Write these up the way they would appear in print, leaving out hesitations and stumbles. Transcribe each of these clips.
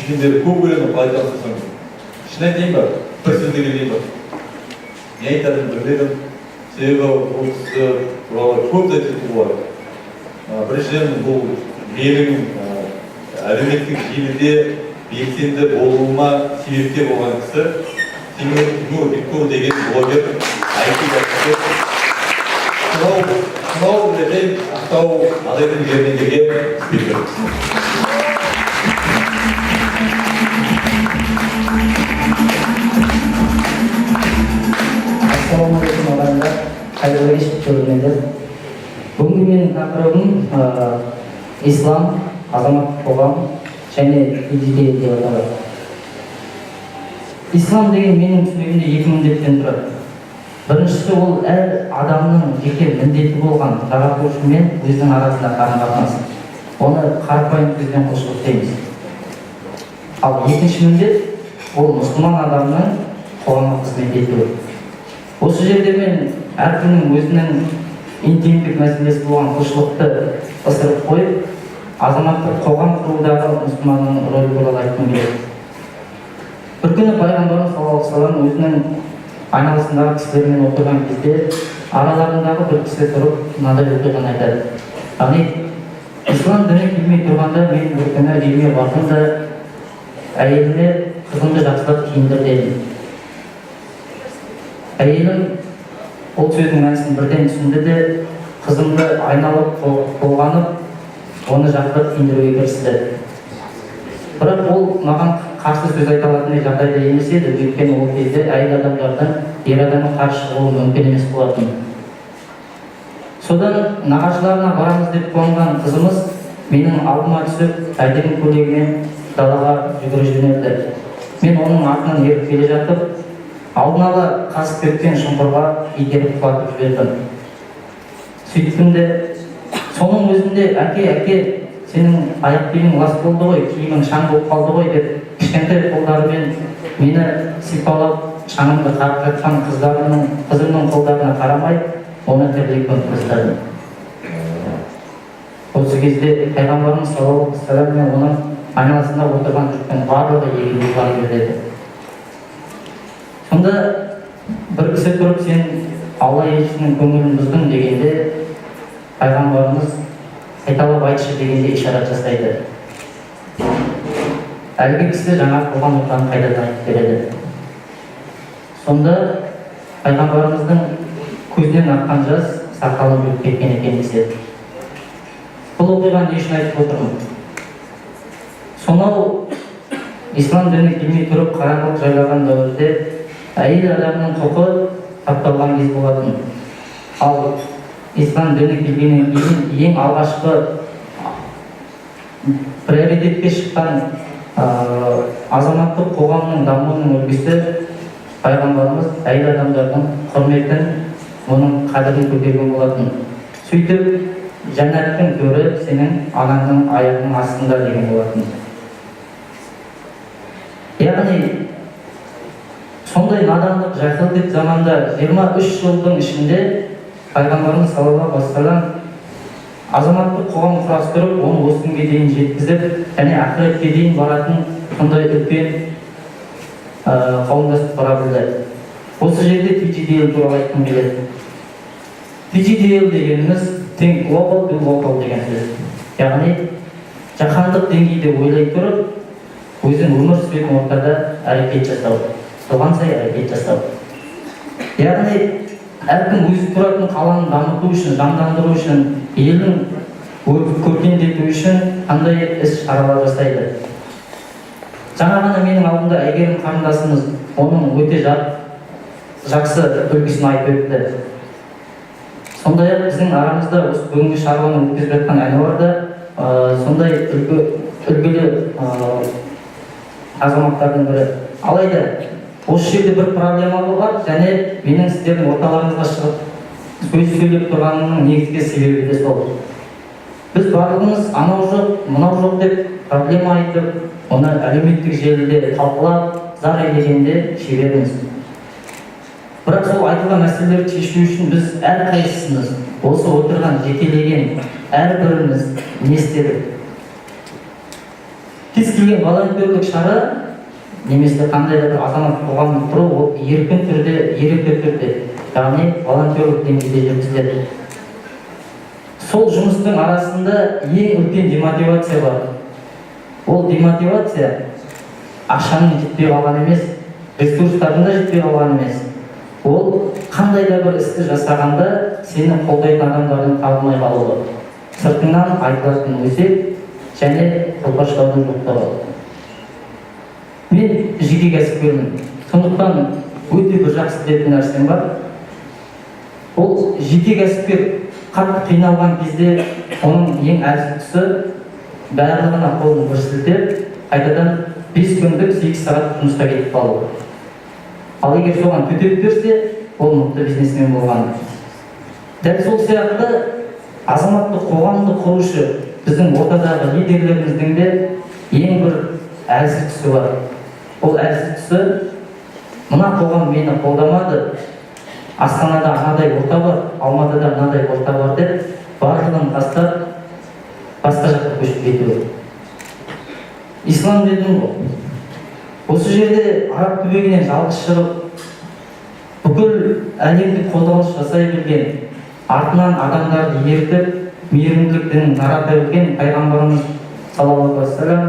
Кешеден бері көп ойладым, қалай таныстырсам. Шын айтайын ба, бір сөзге келейін ба, не айтатынымды білмедім. Себебі ол кісі туралы көп те айтуға болады. Біріншіден, бұл менің әлеуметтік желіде белсенді болуыма себепкер болған кісі Тимур, Тимур Бектур деген блогер, IT кәсіпкер. Мынау білетін Ақтау Адайдың жерінен келген спикер. Ассалаумағалейкум, ағайындар, қайырлы кеш, көрермендер! Бүгінгі менің тақырыбым ислам, азаматтық қоғам және идея деп аталады. Ислам деген менің түсінігімде екі міндеттен тұрады. Біріншісі, ол әр адамның жеке міндеті болған жаратушымен өзінің арасында қарым қатынас, оны қарапайым сөзбен құлшылық дейміз. Ал екінші міндет, ол мұсылман адамның қоғамға қызмет етуі. Осы жерде мен әркімнің өзінің интимдік мәселесі болған құлшылықты ысырып қойып, азаматтық қоғам құрудағы мұсылманның рөлі туралы айтқым келеді. Бір күні пайғамбарымыз саллаллаху алейхи вассалам өзінің айналасындағы кісілермен отырған кезде араларындағы бір кісі тұрып, мынадай оқиғаны айтады. Яғни ислам діні келмей тұрғанда мен бір күні үйіме бардым да, әйеліме «Қызымды жақсылап киіндір» дедім. Әйелім ол сөздің мәнісін бірден түсінді де, қызымды айналып толғанып, оны жақсылап киіндіруге кірісті. Бірақ ол маған қарсы сөз айта алатындай жағдайда емес еді, өйткені ол кезде әйел адамдардың ер адамға қарсы шығуы мүмкін емес болатын. Содан нағашыларына барамыз деп қуанған қызымыз менің алдыма түсіп, әдемі көйлегімен далаға жүгіре жөнелді. Мен оның артынан еріп келе жатып, алдын ала қазып кеткен шұңқырға итеріп құлатып жібердім. Сөйттім де, соның өзінде «Әке, әке, сенің аяқ киімің лас болды ғой, киімің шаң болып қалды ғой» деп кішкентай қолдарымен мені сипалап, шаңымды қағып жатқан қызымның қолдарына қарамай, оны тірілей көміп тастадым. Осы кезде пайғамбарымыз саллаллаху алейхи вассалам мен оның айналасында отырған жұрттың барлығы егіліп жылап жібереді. Сонда бір кісі тұрып, «Сен Алла елшісінің көңілін бұздың» дегенде, пайғамбарымыз «Қайталап айтшы» дегенде ишарат жасайды. Әлгі кісі жаңа қылған оқиғаны қайтадан айтып береді. Сонда пайғамбарымыздың көзінен аққан жас сақалын жуып кеткен екен деседі. Бұл оқиғаны не үшін айтып отырмын? Сонау ислам діні келмей тұрып, қараңғылық жайлаған дәуірде әйел адамның құқы тапталған кез болатын. Ал ислам діні келгеннен кейін ең алғашқы приоритетке шыққан азаматтық қоғамның дамуының үлгісі, пайғамбарымыз әйел адамдардың құрметін, оның қадірін көтерген болатын. Сөйтіп, «Жәннаттың төрі сенің анаңның аяғының астында» деген болатын. Яғни сондай надандық, жаһилдік заманда 23 жылдың ішінде пайғамбарымыз саллаллаху алейхи вассалам азаматтық қоғам құрастырып, оны осы күнге дейін жеткізіп және ақыретке дейін баратын сондай үлкен қауымдастық құра білді. Осы жерде TGDL туралы айтқым келеді. TGDL дегеніміз Think Global, Do Local деген сөз. Яғни жаһандық деңгейде ойлай тұрып, өзің өмір сүретін ортада әрекет жасау, соған сай әрекет жасау. Яғни әркім өзі тұратын қаланы дамыту үшін, жандандыру үшін, елін көркемдету үшін қандай іс шаралар жасайды? Жаңа ғана менің алдымда Әйгерім қарындасымыз оның өте жақсы үлгісін айтып өтті. Сондай ақ біздің арамызда осы бүгінгі шаруаны өткізіп жатқан Әнуар да сондай үлгілі азаматтардың бірі. Алайда осы жерде бір проблема бар және менің сіздердің орталарыңызға шығып сөз сөйлеп тұрғанымның негізгі себебі де сол. Біз барлығымыз анау жоқ, мынау жоқ деп проблема айтып, оны әлеуметтік желіде талқылап, зар илегенде шеберміз. Бірақ сол айтылған мәселелерді шешу үшін біз әрқайсымыз, осы отырған жекелеген әрбіріміз не істедік? Кез келген волонтерлік шара немесе қандай да бір азаматтық қоғамды құру, ол еркін түрде, ерікті түрде, яғни волонтерлік деңгейде жүргізіледі. Сол жұмыстың арасында ең үлкен демотивация бар. Ол демотивация ақшаның жетпей қалғаны емес, ресурстардың да жетпей қалғаны емес, ол қандай да бір істі жасағанда сені қолдайтын адамдардың табылмай қалуы, сыртыңнан айтылатын өсек және қолпаштаудың жоқтығы. Мен жеке кәсіпкермін, сондықтан өте бір жақсы білетін нәрсем бар. Ол жеке кәсіпкер қатты қиналған кезде оның ең әлсіз тұсы барлығына қолын бір сілтеп, қайтадан 5 күндік 8 сағат жұмысқа кетіп қалу. Ал егер соған төтеп берсе, ол мықты бизнесмен болған. Дәл сол сияқты азаматтық қоғамды құрушы біздің ортадағы лидерлеріміздің де ең бір әлсіз тұсы бар. Ол әлсіз тұсы: мына қоғам мені қолдамады, Астанада анадай орта бар, Алматыда мынадай орта бар деп, барлығын тастап, басқа жаққа көшіп кетуі. Ислам дедім ғой, осы жерде араб түбегінен жалғыз шығып, бүкіл әлемдік қозғалыс жасай білген, артынан адамдарды ертіп, мейірімділік дінін тарата білген пайғамбарымыз саллаллаху алейхи уассалам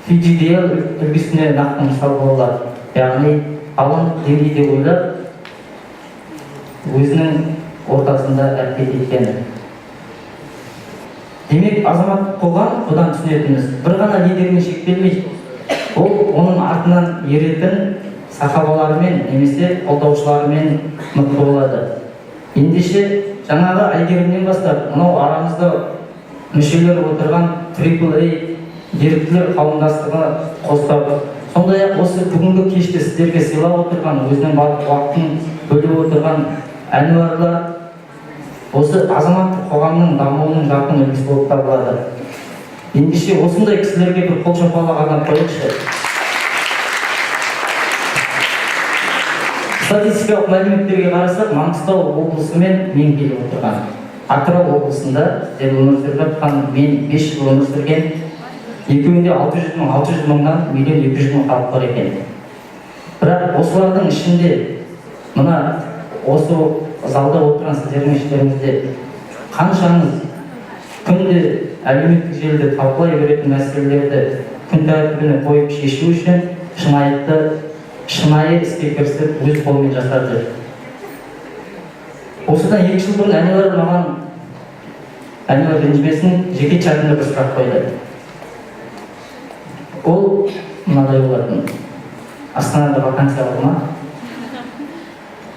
TGDL үлгісіне нақты мысал бола алады. Яғни ғаламдық деңгейде ойлап, өзінің ортасында әрекет еткені. Демек, азаматтық қоғам, бұдан түсінетініміз, бір ғана лидермен шектелмейді. Ол оның артынан еретін сахабаларымен немесе қолдаушыларымен мықты болады. Ендеше, жаңағы Әйгерімнен бастап мынау арамызда мүшелері отырған Triple A еріктілер қауымдастығы қостағы, сондай ақ осы бүгінгі кешті сіздерге сыйлап отырған, өзінің барлық уақытын бөліп отырған Әнуарлар осы азаматтық қоғамның дамуының жарқын үлгісі болып табылады. Ендеше, осындай кісілерге бір қол шапалақ арнап қояйықшы. Статистикалық мәліметтерге қарасақ, Маңғыстау облысы мен мен келіп отырған Атырау облысында сіздер өмір сүріп жатқан, мен 5 жыл өмір сүрген, екеуінде 600 мың, 600 мыңнан 1 200 000 халық бар екен. Бірақ осылардың ішінде, мына осы залда отырған сіздердің іштеріңізде қаншаңыз күнде әлеуметтік желіде талқылай беретін мәселелерді күн тәртібіне қойып шешу үшін шынайы іске кірісіп, өз қолымен жасап жүр? Осыдан 2 жыл бұрын Әнуар маған, Әнуар ренжімесін, жеке чатында бір сұрақ қойды. Ол мынадай болатын: «Астанада вакансия бар ма?»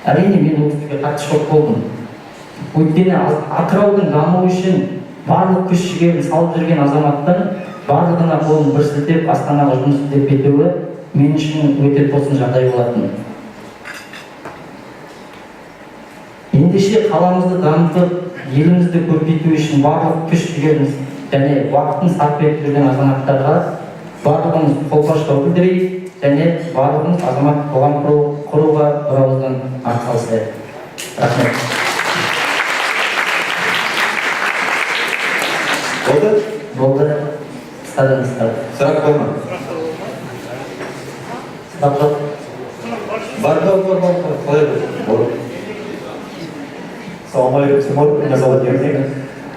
Әрине, мен ол кісіге қатты шок болдым, өйткені Атыраудың дамуы үшін барлық күш жігерін салып жүрген азаматтың барлығына қолын бір сілтеп, Астанаға жұмыс іздеп кетуі мен үшін өте тосын жағдай болатын. Ендеше, қаламызды дамытып, елімізді көркейту үшін барлық күш жігерін және уақытын сарп етіп жүрген азаматтарға барлығымыз қолпаштау білдірейік және барлығымыз азаматтық қоғам құруға бір ауыздан атсалысайық. Рахмет. Болды? Болды, қысқадан қысқа. Сұрақ бар ма? Сұрақ жоқ. Бар, бар, бар, бар, бар. Қалай болды? Салам алейкум, Тимур. Меня зовут Ермек.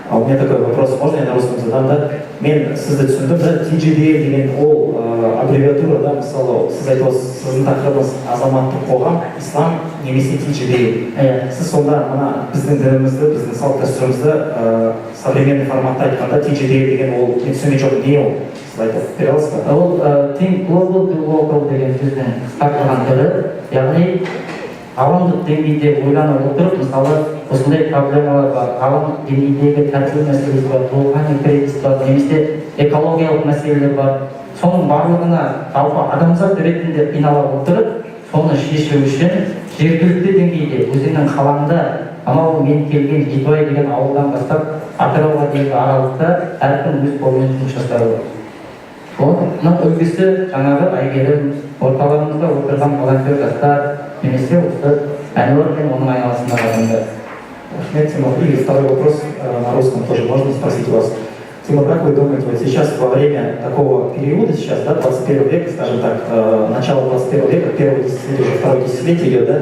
А у меня такой вопрос, можно я на русском задам, да? Мен сізді түсіндім, да, TGDL деген ол аббревиатура, да, мысалы, сіз айтып отырсыз, сіздің тақырыбыңыз азаматтық қоғам, ислам немесе TGDL. Иә. Сіз сонда мына біздің дінімізді, біздің салт дәстүрімізді современный форматта айтқанда TGDL деген ол, мен түсінген жоқпын, не ол? Сіз айтып бере аласыз ба? Ол Think Global, Do Local деген сөздің қысқартылған түрі, яғни ғаламдық деңгейде ойлана отырып, мысалы, осындай проблемалар бар, ғаламдық деңгейдегі тәртіп мәселесі бар, рухани кризис бар немесе экологиялық мәселелер бар, соның барлығына жалпы адамзат ретінде қинала отырып, соны шешу үшін жергілікті деңгейде, өзіңнің қалаңда, анау мен келген Жетібай деген ауылдан бастап Атырауға дейінгі аралықта әркім өз қолымен жұмыс жасауы. Оның үлгісі жаңағы Әйгерім, орталарымызда отырған волонтер жастар немесе осы Әнуар мен оның айналасындағы адамдар. Рахмет, Тимур. И второй вопрос на русском тоже можно спросить у вас. Тимур, как вы думаете, вот сейчас во время такого периода, сейчас, да, 21 век, скажем так, начало 21 века, первое десятилетие, уже второе десятилетие идет, да,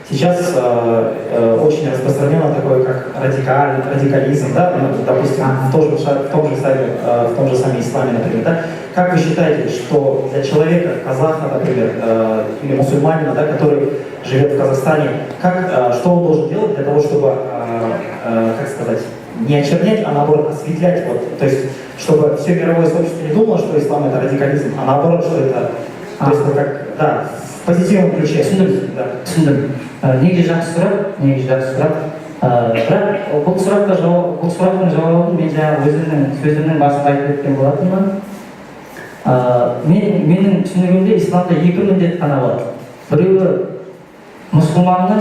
сейчас очень распространено такое, как радикализм, да, ну, допустим, в том же самом исламе, например, да. Как вы считаете, что для человека, казаха, например, или мусульманина, да, который живет в Казахстане, что он должен делать для того, чтобы, как сказать, не очернять, а наоборот осветлять, вот, то есть, чтобы все мировое сообщество не думало, что ислам — это радикализм, а наоборот, что это, то есть, вот как, да, в позитивном ключе. Түсіндім. Да. Түсіндім. Негізі жақсы сұрақ, негізі жақсы сұрақ. Бірақ бұл сұрақтың жауабын мен жаңа өзімнің сөзімнің басында айтып өткен болатынмын. Менің түсінігімде, исламда екі міндет қана бар. Біреуі — мұсылманның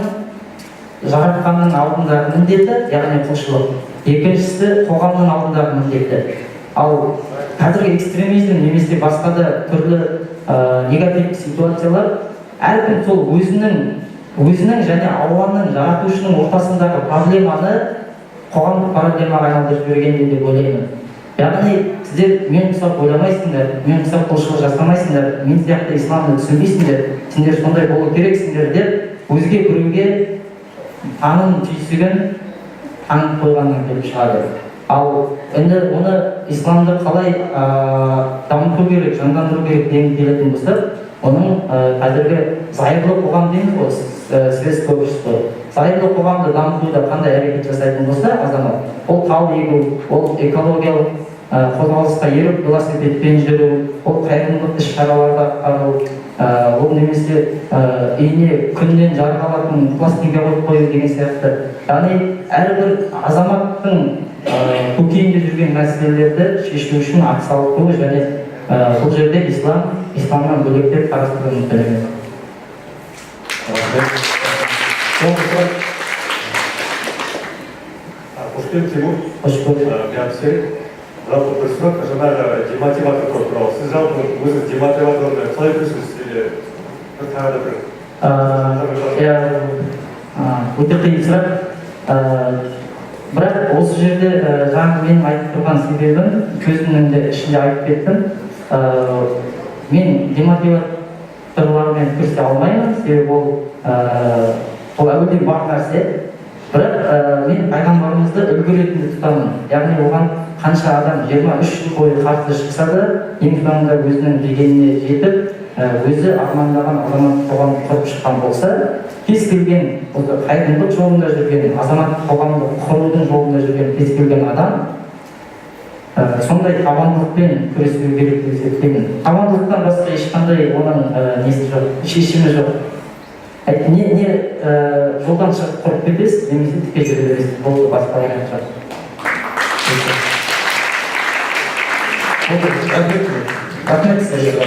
жаратқанның алдындағы міндеті, яғни құлшылық. Екіншісі — қоғамның алдындағы міндеті. Ал қазіргі экстремизм немесе басқа да түрлі негативті ситуациялар, әркім сол өзінің және Алланың, жаратушының ортасындағы проблеманы қоғамдық проблемаға айналдырып жібергенде деп ойлаймын. Яғни сіздер мен ұқсап ойламайсыңдар, мен ұқсап құлшылық жасамайсыңдар, мен сияқты исламды түсінбейсіңдер, сендер сондай болу керексіңдер деп, өзге біреуге таным түйсігін таңып қойғаннан келіп шығады. Ал енді оны, исламды қалай дамыту керек, жандандыру керек деген келетін болсақ, оның қазіргі зайырлы қоғам дейміз ғой, светское общество, зайырлы қоғамды дамытуда қандай әрекет жасайтын болса азамат, ол тал егу, ол экологиялық қозғалысқа еріп, велосипедпен жүру, ол қайырымдылық іс шараларды атқару, ол немесе үйіне күннен жарық алатын пластинка қойып қою деген сияқты. Яғни әрбір азаматтың көкейінде жүрген мәселелерді шешу үшін атсалысуы және бұл жерде исламнан бөлектеп қарастыру мүмкін емес. Рахмет. Соңғы сұрақ. Қош келдің, Тимур. Қош көрдік. Мен Серік. Жалпы бір сұрақ, жаңағы демотиватор туралы. Сіз жалпы өзіңіз демотиватормен қалай күресесіз, или бір тағы да бір Иә, өте қиын сұрақ. Бірақ осы жерде жаңағы менің айтып тұрған себебім, сөзімнің де ішінде айтып кеттім. Мен демотиваторлармен күресе алмаймын, себебі ол әуелден бар нәрсе. Бірақ мен пайғамбарымызды үлгі ретінде тұтамын. Яғни оған қанша адам 23 жыл бойы қарсы шықса да, ең соңында өзінің дегеніне жетіп, өзі армандаған азаматтық қоғамды құрып шыққан болса, кез келген осы қайырымдылық жолында жүрген, азаматтық қоғамды құрудың жолында жүрген кез келген адам сондай табандылықпен күресу керек деп есептеймін. Табандылықтан басқа ешқандай оның несі жоқ, шешімі жоқ. Не жолдан шығып құрып кетесіз немесе тіке жүре бересіз, болды, басқа вариант жоқ. Рахмет. Рахмет сіздерге.